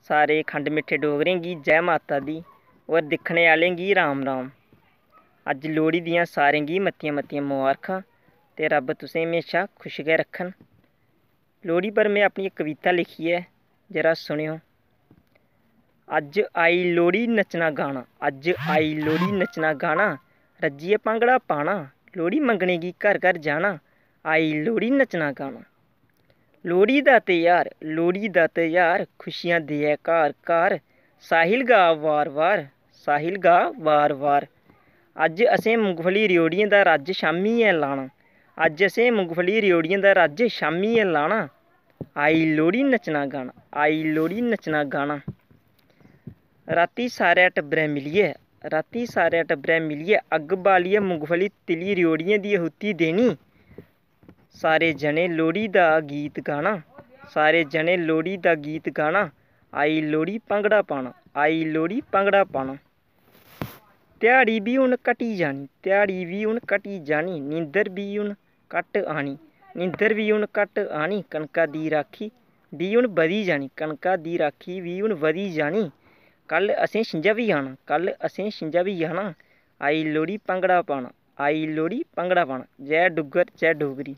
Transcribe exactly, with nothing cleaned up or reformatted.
सारे खंड मिट्ठे डोगरें गी जै माता दी, होर दिक्खने आह्लें गी राम राम। अज्ज लोह्ड़ी दियां सारें गी मतियां मतियां मबारखां ते रब्ब तुसें म्हेशा खुश गै रक्खन। लोह्ड़ी पर में अपनी इक कविता लिखी ऐ, जरा सुनेओ। अज्ज आई लोह्ड़ी नच्चना गाना, अज्ज आई लोह्ड़ी नच्चना गाना, रज्जियै भांगड़ा पाना, लोह्ड़ी मंगने गी घर घर जाना, आई लोह्ड़ी नच्चना गाना। लोह्ड़ी दा तेहार, लोह्ड़ी दा तेहार, खुशियां देऐ घर घर, साहिल गा वार वार, साहिल गा वार वार। अज्ज असें मुंगफली रेओड़ियें दा रज्ज शाम्मी ऐ लाना, अज्ज असें मुंगफली रेओड़ियें दा रज्ज शाम्मी ऐ लाना। आई लोह्ड़ी नच्चना गाना, आई लोह्ड़ी नच्चना गाना। रातीं सारै टब्बरै मिलियै, रातीं सारै टब्बरै मिलियै अग्ग बालियै मुंगफली तिली रेओड़ियें दी आहुति देनी। सारे जने लोह्ड़ी दा गीत गाना, सारे जने लोह्ड़ी दा गीत गाना। आई लोह्ड़ी भांगड़ा पाना, आई लोह्ड़ी भांगड़ा पाना। ध्याड़ी बी हून घटी जानी, ध्याड़ी बी हून घटी जानी, नींदर बी हून घट्ट आनी, नींदर बी हून घट्ट आनी। कनका दी राखी बी हून बधी जानी, कनका दी राखी बी हून बधी जानी। कल असें छिंजा बी जाना, कल असें छिंजा बी जाना। आई लोह्ड़ी भांगड़ा पाना, आई लोह्ड़ी भांगड़ा पाना। जै डुग्गर, जै डोगरी।